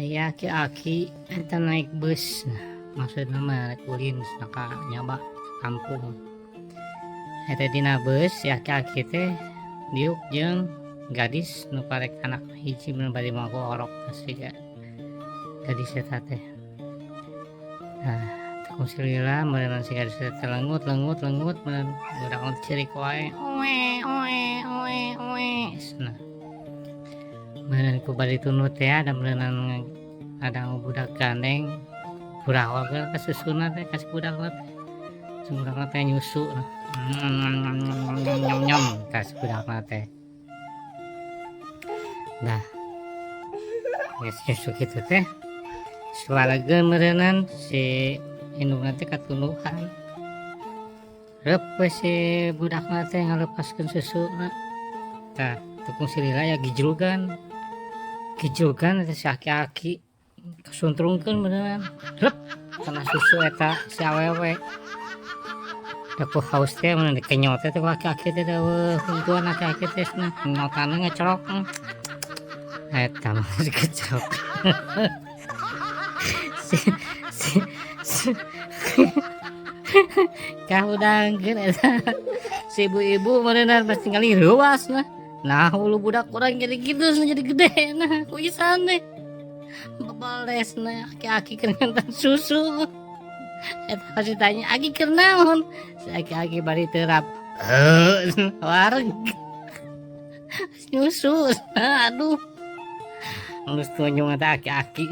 Aya aki-aki eta naik bus, maksudna mah rek ulin cenah ka nyaba kampung. Eta dina bus si aki-aki teh diuk jeung gadis nu karek anak hiji mun bari mawa orok siga gadis eta teh. Nah, teu kungsi lila meureunna si gadis eta teh lengut lengut lengut meureun budak mah ceurik wae, "Oe oe oe oe," cenah. Meureun ku bari tunduh teh da meureunan ada budak gandeng purah oge ka susuna teh ka si budakna teh. Si budakna teh nyusu, nyom nyom nyom ka si budakna teh. Nah, geus nyusu kitu teh suarageun meureunan si indungna teh katunduhan. Reup we si budakna teh ngalepaskeun susuna. Tah, teu kungsi lila aya gijlugan. Gijlugan eta si aki-aki kasuntrungkeun meureunnan, lep kana susu eta si awewe. Da ku haus teh mun dikenyot teh ku aki-aki teh da euweuh hungkuan aki-aki teh cenah, kenyotanna ngecerok. Eta mah dikecerok. Si si si kahudangkeun eta si ibu-ibu meureunnan pas tingali reuas nah. Nah, hulu budak urang jadi kitu jadi gede nah ku isan teh. Babalesna aki-aki keur ngantan susu. Eta pasti tanya, "Aki keur naon?" Si aki-aki bari terap, "Heuh," wareg. Nyusu, aduh. Geus tunjung eta aki-aki.